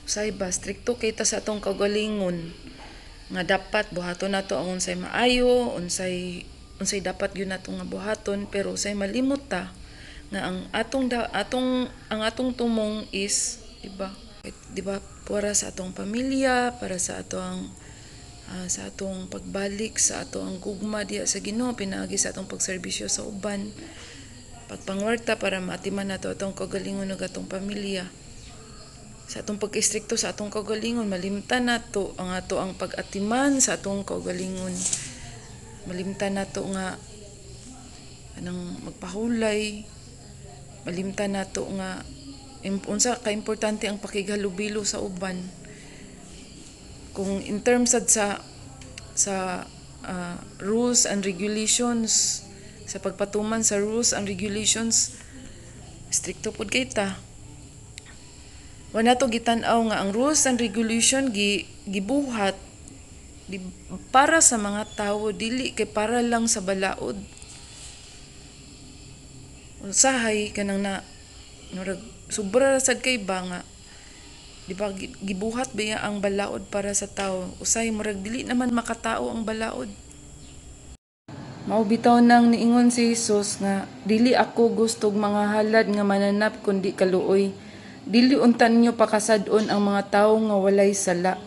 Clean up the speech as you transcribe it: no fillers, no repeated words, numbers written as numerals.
Usay ba strikto kay ta sa atong kaugalingon nga dapat buhaton nato ang unsay maayo, unsay unsay dapat gyud nato nga buhaton, pero usay malimot ta nga ang atong da, atong ang atong tumong is, di ba? Di ba, para sa atong pamilya, para sa atong sa atong pagbalik sa ato ang gugma diha sa Ginoo pinaagi sa atong pagserbisyo sa uban, pagpangwarta para maatiman nato atong kaugalingon ug atong pamilya. Sa atong pagka-istrikto sa atong kaugalingon, malimtan nato ang ato ang pag-atiman sa atong kaugalingon. Malimtan nato nga anang magpahulay, malimtan nato nga unsa ka importante ang pakighalubilo sa uban. Kung in terms sad sa rules and regulations, sa pagpatuman sa rules and regulations, strikto pud kay ta. Wa nato gitan-aw nga ang rules and regulation gi gibuhat di, para sa mga tawo, dili kay para lang sa balaod. Usahay kanang na murag sobra ra sad kay ba nga, di ba, gibuhat ba ang balaod para sa tawo? Usahay murag dili naman makatao ang balaod. Mao bitaw nang niingon si Jesus nga dili ako gustog mga halad nga mananap kundi kaluoy. Dili unta ninyo pakasad-on ang mga tawo nga walay sala.